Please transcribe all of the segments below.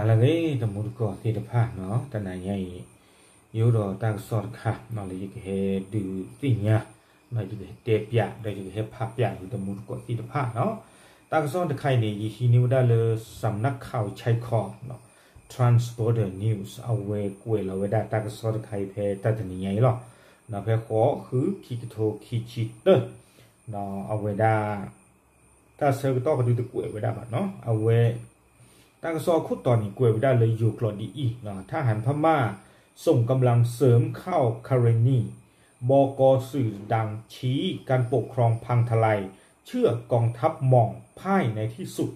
ဟါလၢအဂ့ၤ တမူတကိးသ့ၣ်တဖၣ်နီၤ, တနၤညါအံၤ ယအိၣ်ဒီးတၢ်ကစီၣ်တခါနီၤ လၢယကဟဲဒုးသ့ၣ်ညါ, ဒီးယကဟဲတဲပျး ဒီးယကဟဲဖးပျးက့ၤတမူတကိးသ့ၣ်တဖၣ်နီၤ. တၢ်ကစီၣ်တခါအံၤန့ၣ် ယဟံးန့ၢ်ဝဲဒၣ်လၢ စမ်နၢ်ခးဝ်ဆဲခီ Trans Border News အဝဲကွဲးလီၤဝဲဒၣ်တၢ်ကစီၣ်တခါအံၤဖဲတၢ်တနံၤညါအံၤလီၤ. ဖဲဃိး ဃု ခံကထိခံဆံတၢ အဝဲဒၣ် တၢ်ဆၢကတီၢ်ကဒုတကွဲးဝဲဒၣ်ဘၣ်နီၤ, အဝဲ တၢ်ကစီၣ်အခိၣ်တီန့ၣ် ကွဲးဝဲဒၣ်လၢယိၤကျိာ်ဒ်အံၤ, ทหารพม่า ส่งกำลังเสริมเข้าคาเรนี บก.สื่อกลางชี้ การปกครองพังทลายเชื่อมกองทัพมอญพ่ายในที่สุด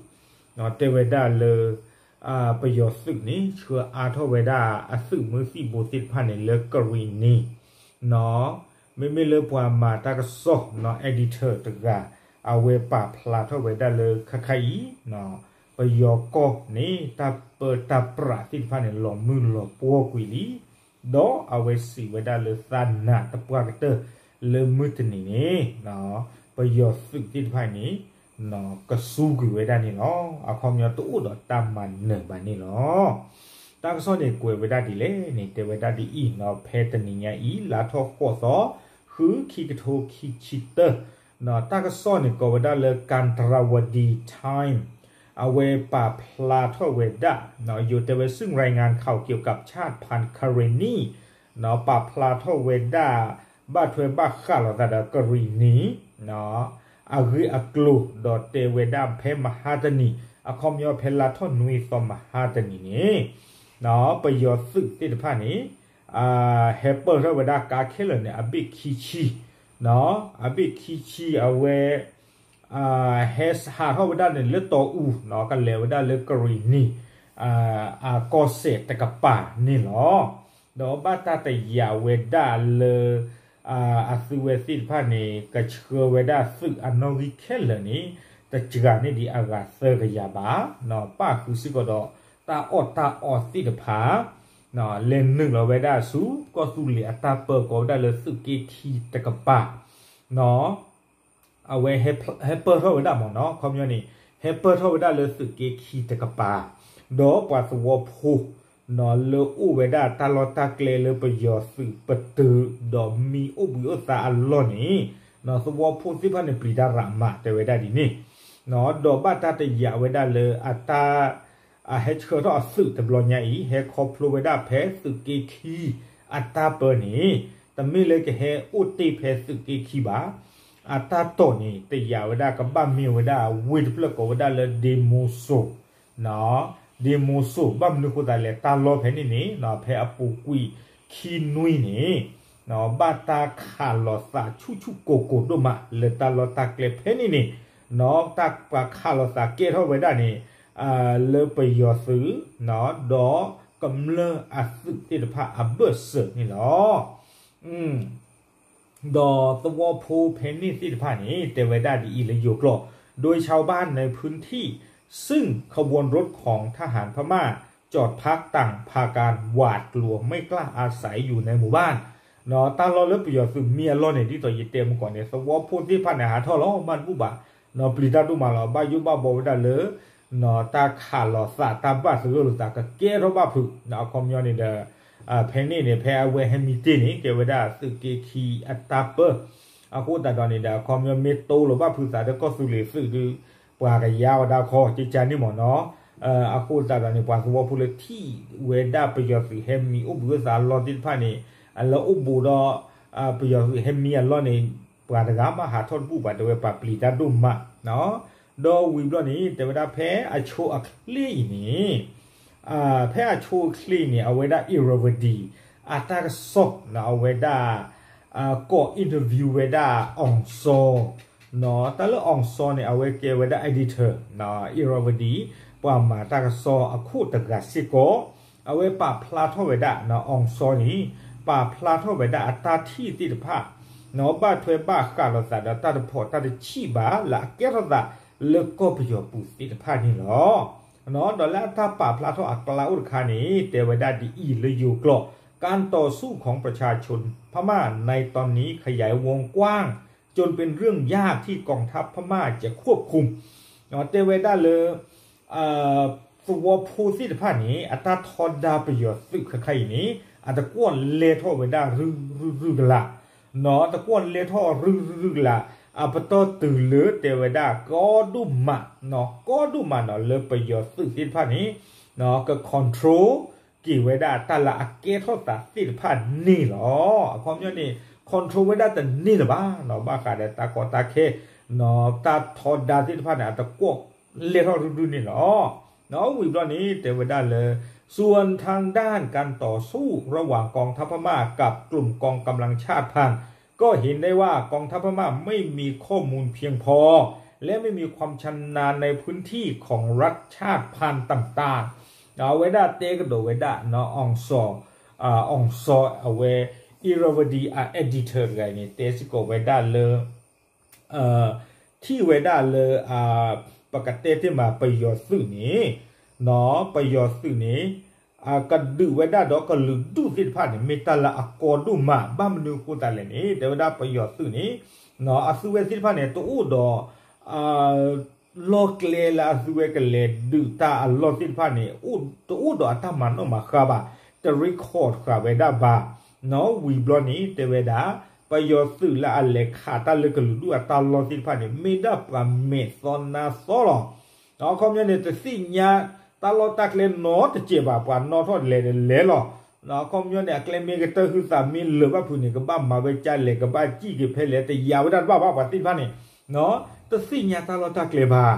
တဲဝဲဒၣ်လၢ ပယီၤသုးန့ၣ် ဆှၢအါထီၣ်ဝဲဒၣ်အသုးမုၢ်သံၣ်ဘိသ့ၣ်တဖၣ်န့ၣ် လၢကရံၣ်နံၤ မ့မ့ၢ်လၢပှၤမၤတၢ်ကစီၣ်နီၤ editor တဂၤ အဝဲပာ်ဖျါထီၣ်ဝဲဒၣ်လၢခဲခါအံၤ ပယီၤကီၢ်န့ၣ် တၢ်ပၢတၢ်ပြးသ့ၣ်တဖၣ်န့ၣ် လီၤမုၢ်လီၤပှီၢ်ကွံာ်လံ, ဒီးအဝဲစံးဝဲဒၣ်လၢသးနာ်တပှၢ်ကတၢၢ် လၢမုၢ်တနံၤန့ၣ် ပယီၤသုးသ့ၣ်တဖၣ်န့ၣ် ကစူကွံာ်ဝဲဒၣ်န့ၣ်လီၤ. အခီပညီတအိၣ်ဒီးတၢ်မၤနၢၤဘၣ်န့ၣ်လီၤ. တၢ်ကစီၣ်န့ၣ်ကွဲးဝဲဒၣ်ဒ်လဲၣ်န့ၣ် တဲဝဲဒၣ်ဒ်အံၤနီၤ, ဖဲတနံၤညါအံၤ လါထီၣ်ဃိးသီ ဃု ခံကထိခံဆံတၢ တၢ်ကစီၣ်န့ၣ်ကိးဝဲဒၣ်လၢ Kantarawadi Times အဝဲပာ်ဖျါထီၣ်ဝဲဒၣ် ယိၤတဲဝဲ ซึ่งรายงานข่าวเกี่ยวกับชาติพันธุ์คาเรนี ပာ်ဖျါထီၣ်ဝဲဒၣ် ဘၣ်ထွဲဘၣ်ဃးလိာ်သးဒီးကရံၣ်နံၤ အဂ့ၢ်အကျိၤ ဒီးတဲဝဲဒၣ်ဖဲမဟါတနံၤ အခီပညီဖဲလါထီၣ်နွံသီမဟါတနံၤန့ၣ် ပယီၤသုးသ့ၣ်တဖၣ်န့ၣ် ဟဲပၢၢ်ထီၣ်ဝဲဒၣ်ကါခဲလၢာ်န့ၣ် အဘ့ၣ်ခံဆံ အဘ့ၣ်ခံဆံ အဝဲ ဟဲဟးထီၣ်ဝဲဒၣ်န့ၣ်လၢတီအူ ကလဲၤဝဲဒၣ်လၢကရံၣ်နံၤ အကီၢ်စဲၣ်တကပၤန့ၣ်လီၤ. ဒီးဘၣ်တၢ်တယာ်ဝဲဒၣ်လၢ အသုဝဲသ့ၣ်တဖၣ်န့ၣ် ကဆှၢဝဲဒၣ်သုးအနီၣ်ဂံၢ်ခဲလၢာ်န့ၣ် တစှၤန့ၢ်ဒံးအဂၤသၢကယၤဘၣ်, ပၣ်ဃုာ်စ့ၢ်ကီးဒီးတၢ်အီၣ်တၢ်အီသ့ၣ်တဖၣ် လဲၤနုာ်လီၤဝဲဒၣ်ဆူကီၢ်သူလ့ၤအတၢ်ပၢကိးဝဲဒၣ်လၢသုးက့ခံတကပၤ အဝဲဟဲပၢၢ်ထီၣ်ဝဲဒၣ်မ့ၢ်နီၤ, ခီပညီန့ၣ် ဟဲပၢၢ်ထီၣ်ဝဲဒၣ်လၢသုးက့ခံတကပၤ, ဒီးပှၤသဝီဖိ လၢအိၣ်ဝဲဒၣ်တၢ်လီၢ်တၢ်ကျဲလၢပယီၤသုးပတုာ် ဒီးမံအိၣ်ဘှံးအိၣ်သါအလီၢ်န့ၣ် သဝီဖိသ့ၣ်တဖၣ်န့ၣ် ပျံၤတၢ်ရးမး တဲဝဲဒၣ်ဒ်န့ၣ်, ဒီးဘၣ်တၢ်တယာ်ဝဲဒၣ်လၢအတၢ် အဟဲဆှၢထီၣ်အသုးတဘျီညါအံၤ ဟဲခီဖျိဝဲဒၣ်ဖဲသုးက့ခံအတၢ်ပၢန့ၣ် တမ့ၢ်လၢကဟဲအိၣ်တ့ၢ်ဖဲသုးက့ခံဘၣ်. အတၢ်တိာ်န့ၣ် တယာ်ဝဲဒၣ်ကဘၣ်မ့ၢ်ဝဲဒၣ်ဝ့ၢ်တဖျၢၣ်ကိးဝဲဒၣ်လၢ ဒ့မူစိၤ ဒ့မူစိၤ ဘၣ်မနုၤဃိသးလဲၣ် တၢ်လီၢ်ဖဲန့ၣ်န့ၣ် ဖဲအပူၤကွံာ်ခံနွံန့ၣ် ဘၣ်တၢ်ခးလိာ်သးဆူၣ်ဆူၣ်ကိၢ်ကိၢ်ဒိၣ်မး လၢတၢ်လီၢ်တၢ်ကျဲဖဲန့ၣ်န့ၣ် တၢ်ပှၤခးလိာ်သးကဲထီၣ်ဝဲဒၣ်န့ၣ် လၢပယီၤသုး ဒီးကမျၢၢ်အသုးသ့ၣ်တဖၣ်အဘၢၣ်စၢၤန့ၣ်လီၤ. ဒီးသဝီဖိဖဲန့ၣ်သ့ၣ်တဖၣ်န့ၣ် တဲဝဲဒၣ်ဒ်အံၤလၢယိၤကျိာ်, โดยชาวบ้านในพื้นที่ซึ่งขบวนรถของทหารพม่าจอดพักต่างพากันหวาดกลัวไม่กล้าอาศัยอยู่ในหมู่บ้าน တၢ်လီၢ်လၢပယီၤသုးမံအလီၢ်န့ၣ် ဒ်သိးယတဲမုၢ်ကီၢ်န့ၣ် သဝီဖိသ့ၣ်တဖၣ်န့ၣ် ဟးထီၣ်လီၤ ဘၣ်တဘူၣ်ဘၣ် ပျံၤတၢ်ဒိၣ်မးလီၤ ဘၣ်ယိၣ်ဘၣ်ဘီဝဲဒၣ်လၢ တၢ်ခးလိာ်သး တၢ်ဘၣ်သဂၢၢ်လိာ်သး ကကဲထီၣ်ဘၣ်ဖုး အခီပညီန့ၣ်ဒီး ဖဲန့ၣ်န့ၣ် ဖဲအဝဲဟဲမံတ့ၢ်န့ၣ် ကဲဝဲဒၣ်သုးက့ခံအတၢ်ပၢ အဃိသတးဒီးန့ၣ်ဒီး အခီပညီမ့ၢ်တိလိာ်ဘၣ်ဖုးသးဒီးကီၢ်သူလ့ၤသုးဒီး ပှၤကယါဝဲဒၣ်ခီ ကကါန့ၣ်မ့ၢ်နီၤ. အဃိသတးဒီးန့ၣ် ပှၤသဝီဖိလၢထံၣ်ဝဲဒၣ်ပယီၤသုးဟဲမံအိၣ်ဘှံးအိၣ်သါအလီၢ်သ့ၣ်တဖၣ်န့ၣ် လၢအိၣ်ဘူးဒီး ပယီၤသုးဟဲမံအလီၢ်န့ၣ် ပှၤတဂၤမးဟးထီၣ်တဘူၣ်ဘၣ် တဲဝဲပှၤပျံၤတၢ်ဒိၣ်မး ဒီးဝံၤဘျီန့ၣ် တဲဝဲဒၣ်ဖဲအဆိအချ့အံၤန့ၣ် ဖဲအဆိအချ့အံၤန့ၣ် အဝဲဒၣ် Irrawaddy အတၢ်ကစီၣ် အဝဲဒၣ် ကိး interview ဝဲဒၣ် အောင်စော တၢ်လၢ အောင်စော န့ၣ် အဝဲကဲဝဲဒၣ် editor Irrawaddy ပှၤမၤတၢ်ကစီၣ်အခိၣ်တဂၤစ့ၢ်ကီး အဝဲပာ်ဖျါထီၣ်ဝဲဒၣ် အောင်စော န့ၣ် ပာ်ဖျါထီၣ်ဝဲဒၣ်အတၢ်ထံၣ်သ့ၣ်တဖၣ် ဘၣ်ထွဲဘၣ်ဃးလိာ်သးဒီးတၢ်တဖီၣ်တၢ်တဆံးဘၣ် လၢအကဲထီၣ်သးလၢကီၢ်ပယီၤပူၤသ့ၣ်တဖၣ်န့ၣ်လီၤ. ဒီးလၢအတၢ်ပာ်ဖျါထီၣ်အကျါအိၣ်တခါန့ၣ် တဲဝဲဒၣ်ဒ်အံၤလၢယိၤကျိာ် การต่อสู้ของประชาชนพม่าในตอนนี้ขยายวงกว้างจนเป็นเรื่องยากที่กองทัพพม่าจะควบคุม တဲဝဲဒၣ်လၢ သဝီဖိသ့ၣ်တဖၣ်န့ၣ် အတၢ်ထီဒါပယီၤသုးခဲခါအံၤန့ၣ် အတကွီၣ်လဲၤထီၣ်ဝဲဒၣ်ရုၢ်ရုၢ်ရုၢ်ကလာ်, နီၢ် တကွီၣ်လဲၤထီၣ်ရုၢ်ရုၢ်ရုၢ်ကလာ်, အပတီၢ်တုၤလၢတဲဝဲဒၣ်ကီဒိၣ်မး, နီၢ် ကီဒိၣ်မးနီၢ် လၢပယီၤသုးသ့ၣ်တဖၣ်န့ၣ် နီၢ် က control က့ၤဝဲဒၣ်တၢ်လၢအကဲထီၣ်သးသ့ၣ်တဖၣ်န့ၣ်လီၤ. အခီပညီန့ၣ် control ဝဲဒၣ်တန့ၢ်လၢၤဘၣ်နီၢ် ဘၣ်ဃးဒီးတၢ်ကီတၢ်ခဲ နီၢ် တၢ်ထီဒါသ့ၣ်တဖၣ်န့ၣ် အတကွီၣ်လဲၤထီၣ်ရုၢ်ရုၢ်န့ၣ်လီၤ. နီၢ် ဝံၤဘျီန့ၣ် တဲဝဲဒၣ်လၢ ส่วนทางด้านการต่อสู้ระหว่างกองทัพพม่ากับกลุ่มกองกำลังชาติพันธุ์ ก็เห็นได้ว่ากองทัพพม่าไม่มีข้อมูลเพียงพอ และไม่มีความชำนาญในพื้นที่ของรัฐชาติพันธุ์ต่างๆ အဝဲဒၣ်တဲကဒီးဝဲဒၣ် နီၢ် အောင်စော်, အောင်စော် အဝဲ Irrawaddy editor တဂၤန့ၣ် တဲစ့ၢ်ကီးဝဲဒၣ်လၢ ထံၣ်ဝဲဒၣ်လၢ ပကတဲတ့ၢ်မး ပယီၤသုးန့ၣ်, နီၢ် ပယီၤသုးန့ၣ် ကဒုးဝဲဒၣ်ဒီးကလုာ်ဒူၣ်သ့ၣ်တဖၣ်န့ၣ် မ့ၢ်တၢ်လၢအကီဒိၣ်မး ဘၣ်မနုၤအဃိသတးလဲၣ်န့ၣ် တဲဝဲဒၣ်ပယီၤသုးန့ၣ် နီၢ် အသုဝဲသ့ၣ်တဖၣ်န့ၣ် တအိၣ်ဒီး လီၢ်ကျဲလၢအသုဝဲကလဲၤဒုးတၢ်အလီၢ်သ့ၣ်တဖၣ်န့ၣ် တအိၣ်ဒီးအတၢ်မၤနီၣ်မၤဃါဘၣ်, တ record ဃာ်ဝဲဒၣ်ဘၣ်, နီၢ် ဝံၤဘျီန့ၣ် တဲဝဲဒၣ် ပယီၤသုးလၢအလဲၤခးတၢ်လၢကလုာ်ဒူၣ်အတၢ်လီၢ်သ့ၣ်တဖၣ်န့ၣ် မ့ၢ်ဒၣ်ပှၤမဲာ်သီနါသီလီၤ. အခီပညီန့ၣ် တသ့ၣ်ညါတၢ်လီၢ်တၢ်ကျဲနီတစဲးဘၣ်, ပှၤနီၣ်ထီၣ်လဲၤလဲၤလီၤ. အခီပညီန့ၣ် အကျဲမ့ၢ်ကတၢၢ်ဟုသးမ့ၢ်လၢာ်ဘၣ်ဖုးန့ၣ် ကဘၣ်မၤဝဲကၢ်လဲၣ် ကဘၣ်စံၣ်က့ၤဖဲလဲၣ် တယာ်ဝဲဒၣ်တဘၣ်ဘၣ် ပှၤသ့ၣ်တဖၣ်န့ၣ် တသ့ၣ်ညါတၢ်လီၢ်တၢ်ကျဲဘၣ်.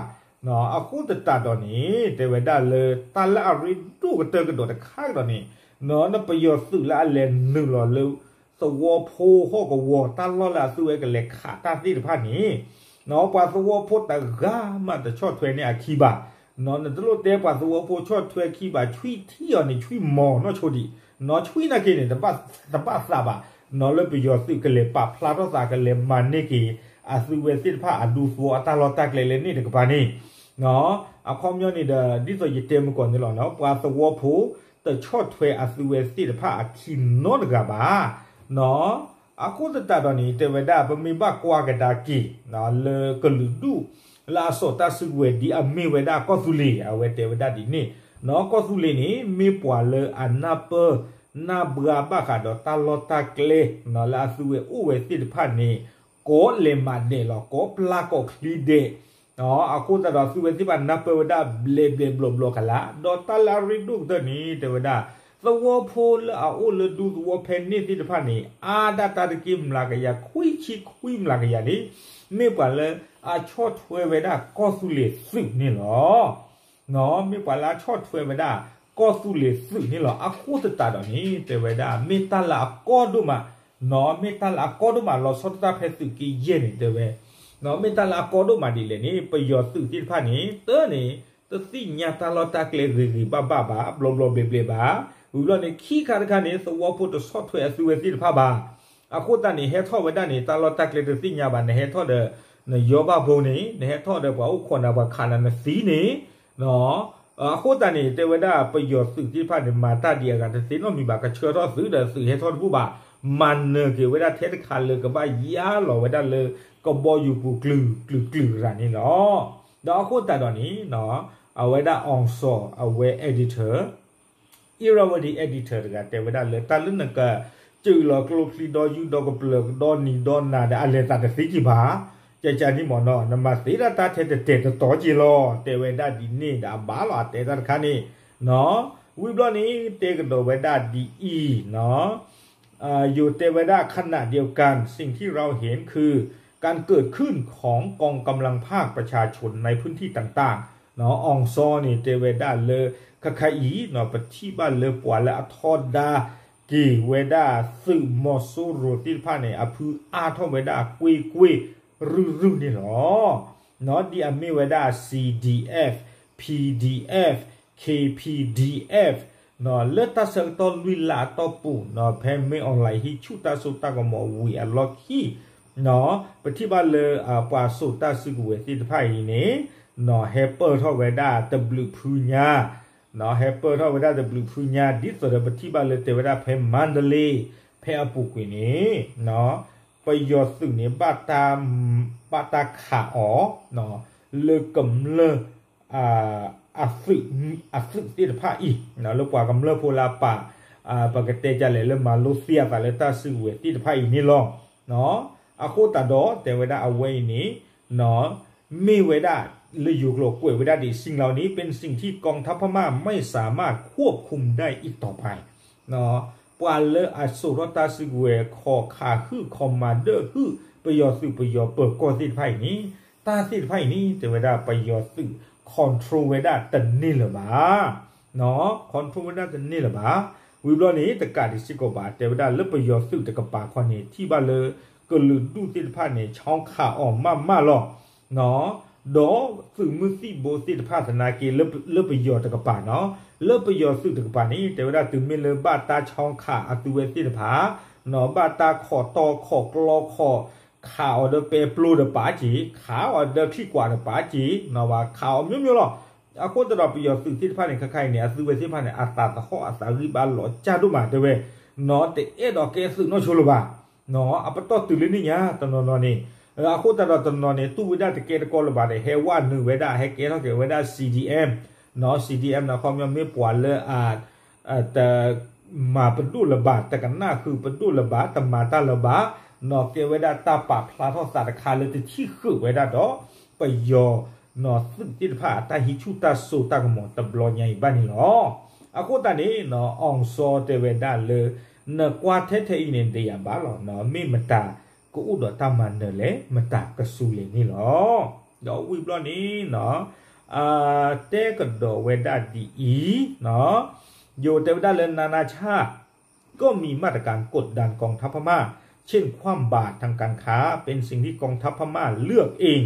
အဃိသတးဒီးန့ၣ် တဲဝဲဒၣ်လၢတၢ်လၢအရ့ဒိၣ်ကတၢၢ်ကဒီးတခါကဒီးန့ၣ် နီၢ်ပယီၤသုးလၢအလဲၤနုာ်လီၤလၢ သဝီဖိဟီၣ်ကဝီၤတၢ်လီၢ်လၢအသုဝဲကလဲၤခးတၢ်သ့ၣ်တဖၣ်န့ၣ် နီၢ် ပှၤသဝီဖိတဂၤမးတဆီၣ်ထွဲန့ၢ်အခံဘၣ်. နတလိၣ်တဲပှၤသဝီဖိဆီၣ်ထွဲခံဘၣ်, ဆွံထံၣ်အီၤန့ၣ် ဆွံမီၤနီၢ်ဆိဒံး, နီၢ် ဆွံနာ်က့န့ၣ် တဘၣ်သးဘၣ်, နီၢ် လၢပယီၤသုးကလဲၤပာ်ဖျါထီၣ်သး ကလဲၤမၤန့ၢ်က့ၤ အသုဝဲသ့ၣ်တဖၣ်အဒူသဝီအတၢ်လီၢ်တၢ်ကျဲလၢန့ၣ်တကပၤန့ၣ် အခီပညီန့ၣ်ဒီး ဒ်သိးယတဲမုၢ်ကီၢ်န့ၣ်လီၤ, ပှၤသဝီဖိတဆီၣ်ထွဲအသုဝဲသ့ၣ်တဖၣ်အခံနီတဂၤဘၣ်. အဃိသတးဒီးန့ၣ် တဲဝဲဒၣ် ပမ့ၢ်ဘၣ်ကွၢ်ကဒါက့ၤ လၢကလုာ်ဒူၣ် လၢအစိာ်တၢ်စုကဝဲၤဒ်အမ့ၢ်ဝဲဒၣ်ကီၢ်သူလ့ၤ အဝဲတဲဝဲဒၣ်ဒ်န့ၣ်, နီၢ် ကီၢ်သူလ့ၤန့ၣ် မ့ၢ်ပှၤလၢအနၢ်ပၢၢ် နၢ်ဘှါဘၣ်ဃးဒီးတၢ်လီၢ်တၢ်ကျဲ နီၢ် လၢအသုဝဲအိၣ်ဝဲသ့ၣ်တဖၣ်န့ၣ် ကိးလဲၤမးဒဲးလီၤ, ကိးပျၢ်ကိးချံဒဲး အဃိသတးဒီး သုဝဲသ့ၣ်တဖၣ်နၢ်ပၢၢ်ဝဲဒၣ်ဘျဲးဘျဲးဘျီဘျီကလာ်, ဒီးတၢ်လၢအရ့ဒိၣ်ကတၢၢ်န့ၣ် တဲဝဲဒၣ် သဝီဖိလၢအအိၣ်လၢဒူသဝီဖဲန့ၣ်သ့ၣ်တဖၣ်န့ၣ် အါဒၣ်တၢ်တက့ၢ်မျးကယၤ ခွံဆံခွံမျးကယၤန့ၣ် မ့ၢ်ပှၤလၢအဆီၣ်ထွဲဝဲဒၣ်ကီၢ်သူလ့ၤသုးန့ၣ်လီၤ. နီၢ် မ့ၢ်ပှၤလၢအဆီၣ်ထွဲဝဲဒၣ်ကီၢ်သူလ့ၤသုးန့ၣ်လီၤ. အဃိသတးဒီးန့ၣ် တဲဝဲဒၣ် မ့ၢ်တၢ်လၢအကီဒိၣ်မး, နီၢ် မ့ၢ်တၢ်လၢအကီဒိၣ်မး လီၤဆီဒၣ်တၢ်ဖဲသုးက့ယဲၢ်န့ၣ် တဲဝဲ နီၢ် မ့ၢ်တၢ်လၢအကီဒိၣ်မးဒ်လဲၣ်န့ၣ် ပယီၤသုးသ့ၣ်တဖၣ်န့ၣ် တၢ်န့ၣ် တသ့ၣ်ညါတၢ်လီၢ်တၢ်ကျဲဂ့ၤဂ့ၤဘၣ်ဘၣ်ဘၣ် ဘျီဘျီဘျဲးဘျဲးဘၣ်. ဝံၤဘျီန့ၣ် ခံခါတခါန့ၣ် သဝီဖိတဆီၣ်ထွဲအသုဝဲသ့ၣ်တဖၣ်ဘၣ်. အဃိသတးန့ၣ် ဟဲထီၣ်ဝဲဒၣ်န့ၣ် တၢ်လီၢ်တၢ်ကျဲတသ့ၣ်ညါဘၣ်, နဟဲထီၣ်ဒီး နယီဘၣ်ဘိန့ၣ် နဟဲထီၣ်ဒီးပှၤအိၣ်ခိးနၤ ပှၤခးနၤ နသံန့ၣ် အဃိသတးန့ၣ် တဲဝဲဒၣ်ပယီၤသုးသ့ၣ်တဖၣ်န့ၣ် မၤတၢ်ဒ်အဂၤတသ့နီတမံၤဘၣ်, ကဆှၢထီၣ်သုးဒီးသုးဟဲထီၣ်တဘူၣ်ဘၣ်, မၤနၢၤက့ၤဝဲဒၣ်ထဲတခါလၢကဘၣ်ယါလီၤဝဲဒၣ်လၢ ကဘီယူၤပူၤကလုာ်ကလုာ်ကလုာ်တဂၤန့ၣ်လီၤ. ဒီးအဃိသတးဒီးန့ၣ် အဝဲဒၣ် အောင်စော် အဝဲ editor Irrawaddy editor တဂၤတဲဝဲဒၣ်လၢ တၢ်လၢနကစၢၢ်လီၤကျိချံဒီးယုၢ်ဒီးကပျၢၤဒီးနံၤဒီးနၤဒီး အလဲၤသးတသ့က့ၤဘၣ်, ကကန့ၣ်မ့ၢ်နီၢ် နမၤသ့ဒၣ်တၢ်ထဲတတဲာ်တတီၤက့ၤလီၤ တဲဝဲဒၣ်ဒ်န့ၣ်ဒီး အဘၣ်လီၤ အတဲတၢ်တခါန့ၣ် နီၢ် ဝံၤဘျီန့ၣ် တဲကဒီးဝဲဒၣ်ဒ်အံၤ နီၢ် ယိၤတဲဝဲဒၣ် ขณะเดียวกัน สิ่งที่เราเห็นคือ การเกิดขึ้นของกองกำลังภาคประชาชนในพื้นที่ต่างๆ နီၢ် အောင်စော် န့ၣ် တဲဝဲဒၣ်လၢ ခဲခါအံၤ နီၢ် ပထံၣ်ဘၣ်လၢပှၤလၢအထီဒါက့ၤဝဲဒၣ်သုးမီၤစိရိၤသ့ၣ်တဖၣ်န့ၣ် အဖုအါထီၣ်ဝဲဒၣ်ကွ့ၢ်ကွ့ၢ်ရုၢ်ရုၢ်န့ၣ်လီၤ. နီၢ် ဒ်အမ့ၢ်ဝဲဒၣ် C D F, P D F, K P D F နီၢ် လၢတၢ်ဆၢကတီၢ်လွံၢ်လါအတီၢ်ပူၤ နီၢ် ဖဲမ့ၢ် online ဟံးဆူၣ်တၢ်စိတၢ်ကမီၤဝံၤအလီၢ်ခံ နီၢ် ပထံၣ်ဘၣ်လၢ ပှၤစိာ်တၢ်စုကဝဲၤသ့ၣ်တဖၣ်အံၤန့ၣ် နီၢ် ဟဲပၢၢ်ထီၣ်ဝဲဒၣ်တဘျုးဖုညါ နီၢ် ဟဲပၢၢ်ထီၣ်ဝဲဒၣ်တဘျုးဖုညါ ဒ်သိးဒီးပထံၣ်ဘၣ်လၢတဲဝဲဒၣ်ဖဲမါဒလ့ ဖဲအပူၤကွံာ်န့ၣ် နီၢ် ပယီၤသုးန့ၣ် ဘၣ်တၢ်ခးအီၤ နီၢ် လၢကမျၢၢ် အ အသုးသ့ၣ်တဖၣ်အံၤ လၢပှၤကမျၢၢ်ဖိလၢအပာ် ပကတဲကလဲၣ်လၢမၤလိသ့အသးလၢတၢ်စုကဝဲၤသ့ၣ်တဖၣ်အံၤန့ၣ်လီၤ. အဃိသတးဒီးတဲဝဲဒၣ်အဝဲအံၤန့ၣ် မ့ၢ်ဝဲဒၣ်လၢယိၤကျိာ်ကွဲးဝဲဒၣ်ဒ် สิ่งเหล่านี้เป็นสิ่งที่กองทัพพม่าไม่สามารถควบคุมได้อีกต่อไป ပှၤလၢအစိာ်ထီၣ်တၢ်စုကဝဲၤ ခီၣ်ခးဟုၣ် ခီၣ်မၤဒၢၣ်ဟုၣ် ပယီၤသုးပယီၤပၢၤကီၢ်သ့ၣ်တဖၣ်အံၤန့ၣ် တၢ်သ့ၣ်တဖၣ်အံၤန့ၣ် တဲဝဲဒၣ်ပယီၤသုး control ဝဲဒၣ်တန့ၢ်လၢၤဘၣ် control ဝဲဒၣ်တန့ၢ်လၢၤဘၣ်. ဝံၤဘျီန့ၣ် တကးဒံးစ့ၢ်ကီးဘၣ် တဲဝဲဒၣ်လၢပယီၤသုးတကပၤခီန့ၣ် ထံၣ်ဘၣ်လၢ ကလုာ်ဒူၣ်သ့ၣ်တဖၣ်န့ၣ် ဆီခးအီၤမးမးလီၤ. ဒီးသုးမုၢ်သံၣ်ဘိသ့ၣ်တဖၣ်သနာ်က့ လၢပယီၤတကပၤနီၤ လၢပယီၤသုးတကပၤန့ၣ် တဲဝဲဒၣ်တုၤမ့ၢ်လၢဘၣ်တၢ်ဆီ ခးအသုဝဲသ့ၣ်တဖၣ် ဘၣ်တၢ်ခိးတီၢ်ခိးကျီခိး ခးအီၤဒီးပဲပျိဒီးပာ်က့ၤ ခးအီၤဒီးချံကွၢ်ဒီးပာ်က့ၤ ဘၣ်ခးအီၤမျိုးမျိုးလီၤ. အဃိသတးဒီးပယီၤသုးသ့ၣ်တဖၣ်န့ၣ် ခဲခါအံၤန့ၣ် အသုဝဲသ့ၣ်တဖၣ်န့ၣ် အသးသဟီၣ်အသးဂံၢ်ဘါလီၤကၢ်ဒိၣ်မး တဲဝဲ နီၤ တအဲၣ်ဒိးကဲသုးနီၢ်ဆိလၢၤဘၣ် အပတီၢ်တုၤလၢန့ၣ်ညါ တနီၤနီၤန့ၣ် အဃိသတးဒီးတနီၤန့ၣ် တူၢ်ဝဲဒၣ်တကဲတကီလၢၤဘၣ်န့ၣ် ဟဲဝဲနုာ်ဝဲဒၣ် ဟဲကဲထီၣ်က့ၤဝဲဒၣ် CDM နီၤ CDM နီၤ ခီပညီမ့ၢ်ပှၤလၢအ တမၤပဒိၣ်လၢၤဘၣ် တကနၣ်ဃုာ်ပဒိၣ်လၢၤဘၣ် တမၤတၢ်လၢၤဘၣ် နီၤ ကဲဝဲဒၣ်တၢ်ပာ်ဖျါထီၣ်သးတခါလၢတထံၣ်ဃုာ်ဝဲဒၣ်ဒီး ပယီၤ နီၤသုးသ့ၣ်တဖၣ်အတၢ်ဟံးဆူၣ်တၢ်စိတၢ်ကမီၤတဘျီညါအံၤဘၣ်န့ၣ်လီၤ. အဃိသတးန့ၣ် နီၤ အောင်စော တဲဝဲဒၣ်လၢ နကွၢ်ထဲထဲအံၤန့ၣ် ဒ်ယၤဘၣ်လီၤ နီၤ မ့ၢ်မတၤကအိၣ်ဒီးတၢ်မၤနၢၤလဲၣ် မတၤကစူလဲၣ်န့ၣ်လီၤ. ဒီးဝံၤဘျီန့ၣ် တဲကဒီးဝဲဒၣ်ဒ်အံၤ ယိၤတဲဝဲဒၣ်လၢ นานาชาติก็มีมาตรการกดดันกองทัพพม่า เช่น คว่ำบาตรทางการค้า เป็นสิ่งที่กองทัพพม่าเลือกเอง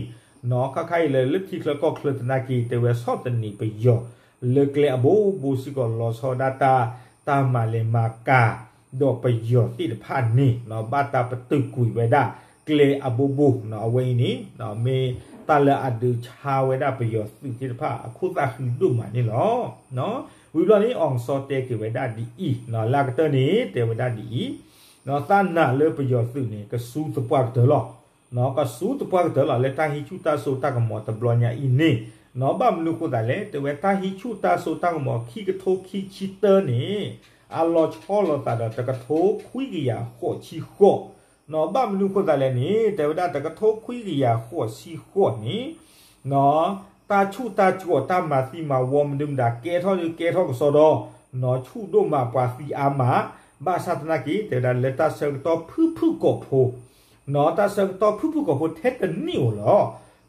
နီၤ ခဲခါအံၤလၢ လၢထံချၢကီၢ်ချၢသနာ်က့ တဲဝဲဆီၣ်သနံးပယီၤ လၢကျဲအဘိဘိစ့ၢ်ကီး လီၤဆီဒၣ်တၢ် တၢ်မၤလဲၤမၤကၤ ဒီးပယီၤသ့ၣ်တဖၣ်န့ၣ် နီၤ ဘၣ်တၢ်ပတုာ်ကွံာ်ဝဲဒၣ် ကျဲအဘိဘိ နီၤ အဝဲအံၤန့ၣ် မ့ၢ်တၢ်လၢအဒုးဆါဝဲဒၣ်ပယီၤသုးသ့ၣ်တဖၣ် အခိၣ်သၣ်ဃံဒိၣ်မးန့ၣ်လီၤ. ဝံၤဘျီန့ၣ် အောင်စော တဲက့ၤဝဲဒၣ်ဒ်အံၤ နီၤ လၢအကတၢၢ်န့ၣ် တဲဝဲဒၣ်ဒ်အံၤ နီၤ သးနာ်လၢပယီၤသုးန့ၣ် ကစူသပှၢ်ကတၢၢ်လီၤ. နီၤ ကစူသပှၢ်ကတၢၢ်လီၤ လၢတၢ်ဟံးဆူၣ်တၢ်စိတၢ်ကမီၤတဘျီညါအံၤန့ၣ် နီၤ ဘၣ်မနုၤဃိသးလဲၣ် တဲဝဲတၢ်ဟံးဆူၣ်တၢ်စိတၢ်ကမီၤ ခံကထိခံဆံတၢန့ၣ် အလီၤဆီလိာ်သးဒီး တကထိခွံကယၤဃိးဆံဃိး နီၤ ဘၣ်မနုၤဃိသးလဲၣ်န့ၣ် တဲဝဲဒၣ် တကထိခွံကယၤဃိးဆံဃိးန့ၣ် နီၤ တၢ်ဆူၣ်တၢ်စိး တၢ်မၤသံမၤဝီ မနုၤမတၤ ကဲထီၣ်ဒုးကဲထီၣ်ကစီဒီ နီၤ ဆူၣ်ဒိၣ်မး ပှၤသံအါမး ဘၣ်ဆၣ်သနာ်က့ တဲဝဲဒၣ်လၢတၢ်ဆၢကတီၢ်ဖုၣ်ဖုၣ်ကိာ်ဖိ နီၤ တၢ်ဆၢကတီၢ်ဖုၣ်ဖုၣ်ကိာ်ဖိထဲတနံၣ်ဧိၤလီၤ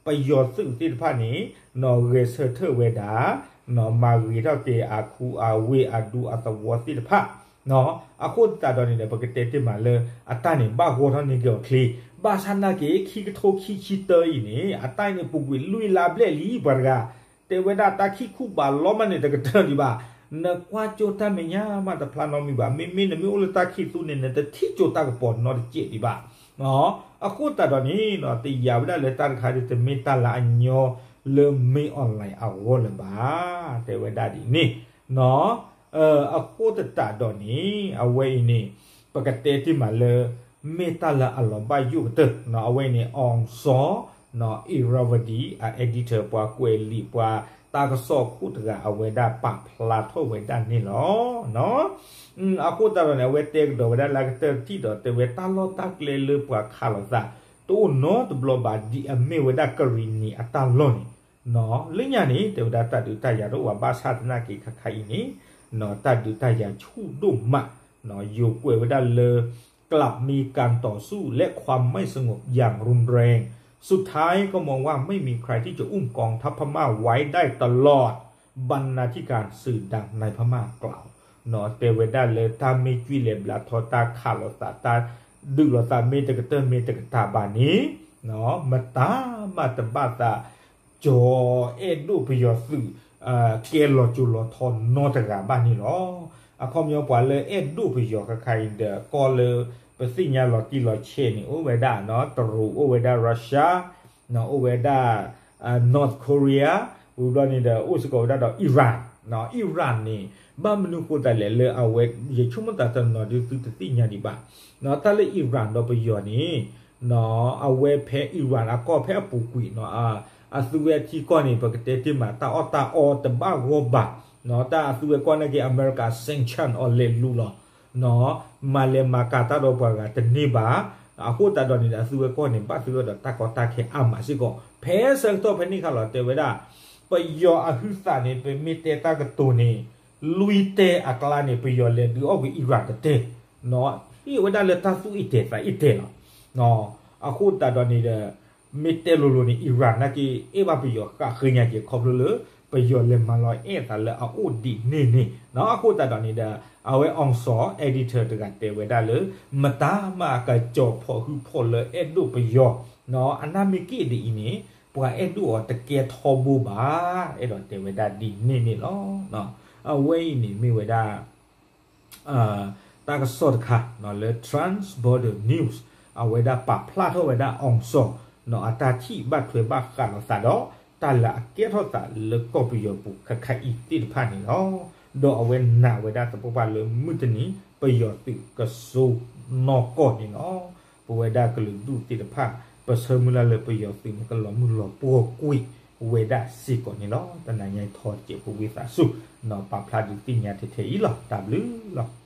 ပယီၤသုးသ့ၣ်တဖၣ်န့ၣ် နီၤ ဂဲၤဆၢထၢၣ်ဝဲဒၣ် နီၤ မၤဂ့ၤထီၣ်က့ၤအခူအဝ့ၢ်အဒူအသဝီသ့ၣ်တဖၣ် နီၤ အဃိသတးဒီးန့ၣ်ဒီး ပကတဲတ့ၢ်မးလၢ အတၢ်န့ၣ် ဘၣ်ဂီၢ်ထီၣ်န့ၢ်က့ၤအီၤချ့ ဘၣ်ဆၣ်သနာ်က့ ခံကထိခံဆံတၢအံၤန့ၣ် အတၢ်အံၤန့ၣ် ပူၤကွံာ်လွံၢ်လါဘျဲၣ်လံ ပှၤတဂၤ တဲဝဲဒၣ်တၢ်ခံၣ်ခူၣ်ဘးလီမးန့ၣ် တကတၢၢ်ဒံးဘၣ် နကွၢ်ကၠိတၢ်မဲာ်ညါမးတဖျါနီတမံၤဘၣ် မ့မ့ၢ်နမ့ၢ်အိၣ်လၢတၢ်ခံးသူန့ၣ် နတထံၣ်ကၠိတၢ်ကပီၤနီတစဲးဒံးဘၣ် အဃိသတးဒီးန့ၣ် တယာ်ဝဲဒၣ်လၢတၢ်တခါဒ် တမ့ၢ်တၢ်လၢအညီလၢ မင်းအောင်လှိုင် အဂီၢ်လၢၤဘၣ် တဲဝဲဒၣ်ဒ်န့ၣ် နီၤ အဃိသတးဒီးန့ၣ် အဝဲအံၤန့ၣ် ပကတဲတ့ၢ်မးလၢ မ့ၢ်တၢ်လၢအလီၤဘၣ်ယိၣ်ကတၢၢ် နီၤ အဝဲအံၤန့ၣ် အောင်စော နီၤ Irrawaddy အ editor ပှၤကွဲးလံာ်ပှၤတၢ်ကစီၣ်ခိၣ်တဂၤ အဝဲဒၣ်ပာ်ဖျါထီၣ်ဝဲဒၣ်န့ၣ်လီၤ နီၤ အဃိသတးဒီးန့ၣ် အဝဲတဲကဒီးဝဲဒၣ်လၢအကတၢၢ်တထံၣ်ဒီး တဲဝဲတၢ်လီၢ်တၢ်ကျဲလၢပှၤခးလိာ်သး တအိၣ်နီတဘျီဘၣ် ဒ်အမ့ၢ်ဝဲဒၣ်ကရံၣ်နံၤအတၢ်လီၢ်န့ၣ် နီၤ လၢညါန့ၣ် တဲဝဲဒၣ်တၢ်ဒုးတၢ်ယၤတအိၣ်ဘၣ် ဘၣ်ဆၣ်သနာ်က့ ခဲခါအံၤန့ၣ် နီၤ တၢ်ဒုးတၢ်ယၤဆူၣ်ဒိၣ်မး နီၤ ယိၤကွဲးဝဲဒၣ်လၢ กลับมีการต่อสู้และความไม่สงบอย่างรุนแรง สุดท้ายก็มองว่าไม่มีใครที่จะอุ้มกองทัพพม่าไว้ได้ตลอด บรรณาธิการสื่อดังในพม่ากล่าว နီၤ တဲဝဲဒၣ်လၢတၢ်မ့ၢ်ကွံာ်လဲၤဘျးထီၣ်တၢ်ခးလိာ်သး တၢ်ဒုးလိာ်သးမ့ၢ်တကတၢၢ်မ့ၢ်တကတၢၢ်ဘၣ်န့ၣ် နီၤ မတၤမးတဘၣ်သး ကၠီၤအဲၣ်ဒိၣ်ပယီၤသုး ကဲလီၤစိၤလီၤထီနီတဂၤဘၣ်န့ၣ်လီၤ. အခီပညီပှၤလၢအဲၣ်ဒိၣ်ပယီၤခဲခါအံၤဒီး ကီၢ်လၢပသ့ၣ်ညါလီၤတံၢ်လီၤဆဲးန့ၣ် အိၣ်ဝဲဒၣ် နီၤ တရူး အိၣ်ဝဲဒၣ် Russia နီၤ အိၣ်ဝဲဒၣ် North Korea ဝံၤဘျီန့ၣ်ဒီး အိၣ်စ့ၢ်ကီးဝဲဒၣ်ဒီး Iran နီၤ Iran န့ၣ် ဘၣ်မနုၤဃိသတးလဲၣ်လၢအဝဲ ယဆိကမိၣ်သးတနီၤဒုးသုတသ့ၣ်ညါဒံးဘၣ် နီၤ တၢ်လၢ Iran ဒီးပယီၤန့ၣ် နီၤ အဝဲဖဲ Iran အကီၢ်ဖဲအပူၤကွံာ် နီၤ အ အသုဝဲထံကီၢ်န့ၣ် ပကတဲတ့ၢ်မး တၢ်အီၣ်တၢ်အီတဘၣ်ဂီၢ်ဘၣ်, တၢ်အသုဝဲကီၢ်န့ၣ်က့ၤ အမဲရကၤ sanction အီၤလဲၤလူၤလီၤ, မၤလဲၤမၤကၤတၢ်ဒီးပှၤဂၤတန့ၢ်ဘၣ်, အဃိသတးဒီးန့ၣ်ဒီး အသုဝဲကီၢ်န့ၣ် ဘၣ်သုဝဲဒီးတၢ်ကီတၢ်ခဲအါမးစ့ၢ်ကီး, ဖဲဆၢကတီၢ်ဖဲန့ၣ်ခါလီၤ တဲဝဲဒၣ် ပယီၤအဟုသးန့ၣ် ပမ့ၢ်တဲတၢ်ကတိၤန့ၣ် လွံၢ်တဲအကျါန့ၣ် ပယီၤလဲၤဒုးအီၣ်ကွံာ် Iran တတဲ, ဟ့ၣ်ဝဲဒၣ်လၢတၢ်သူၣ်အ့ၣ်တဲာ်သးအ့ၣ်တဲာ်လီၤ. အဃိသတးဒီးန့ၣ်ဒီး မ့ၢ်တဲလိၤလိၤန့ၣ် Iran နာ်က့ အဲၣ်ဘၣ်ပယီၤဃၣ်ဃ့ညါက့ၤ ခီဖျိလၢ ပယီၤလဲၤမၤလီၤအဲၣ်အသးလၢအအိၣ်ဒ်န့ၣ်န့ၣ်, အဃိသတးဒီးန့ၣ်ဒီး အဝဲ အောင်စော editor တဂၤတဲဝဲဒၣ်လၢ မတၤမးကစီၤဖီၣ်ဟုဖီၣ်လၢအဲၣ်ဒိးပယီၤ, အနၢ်မ့ၢ်က့ၣ်ဒ်အံၤန့ၣ် ပှၤအဲၣ်ဒိးအီၤတကဲထီဘိဘၣ်, အဲၣ်ဒိးတဲဝဲဒၣ်ဒ်န့ၣ်န့ၣ်လီၤ. အဝဲအံၤန့ၣ်မ့ၢ်ဝဲဒၣ် တၢ်ကစီၣ်တခါလၢ Trans Border News အဝဲဒၣ်ပာ်ဖျါထီၣ်ဝဲဒၣ် အောင်စော အတၢ်ထံၣ်ဘၣ်ထွဲဘၣ်ဃးလိာ်သးဒီး တၢ်လၢအကဲထီၣ်သးလၢကီၢ်ပယီၤပူၤခဲခါအံၤသ့ၣ်တဖၣ်န့ၣ်လီၤ. ဒီးအဝဲနာ်ဝဲဒၣ်သပှၢ်ပှၢ်လၢမုၢ်တနံၤ ပယီၤသုးကစိနီၢ်ကီၢ်န့ၣ်လီၤ. ပဝဲဒၣ်ကလုာ်ဒူၣ်သ့ၣ်တဖၣ် ပဆၢမုၢ်လၢ်လၢပယီၤသုးန့ၣ် ကလီၤမုၢ်လီၤပှီၢ်ကွံာ်ဝဲဒၣ်စ့ၢ်ကီးန့ၣ်လီၤ. တနၤညါအံၤထီၣ်စဲးဖိဝံသးစူၤ ပာ်ဖျါဒုးသ့ၣ်ညါထဲထဲအံၤလီၤ. တၢ်ဘျုးလီၤ.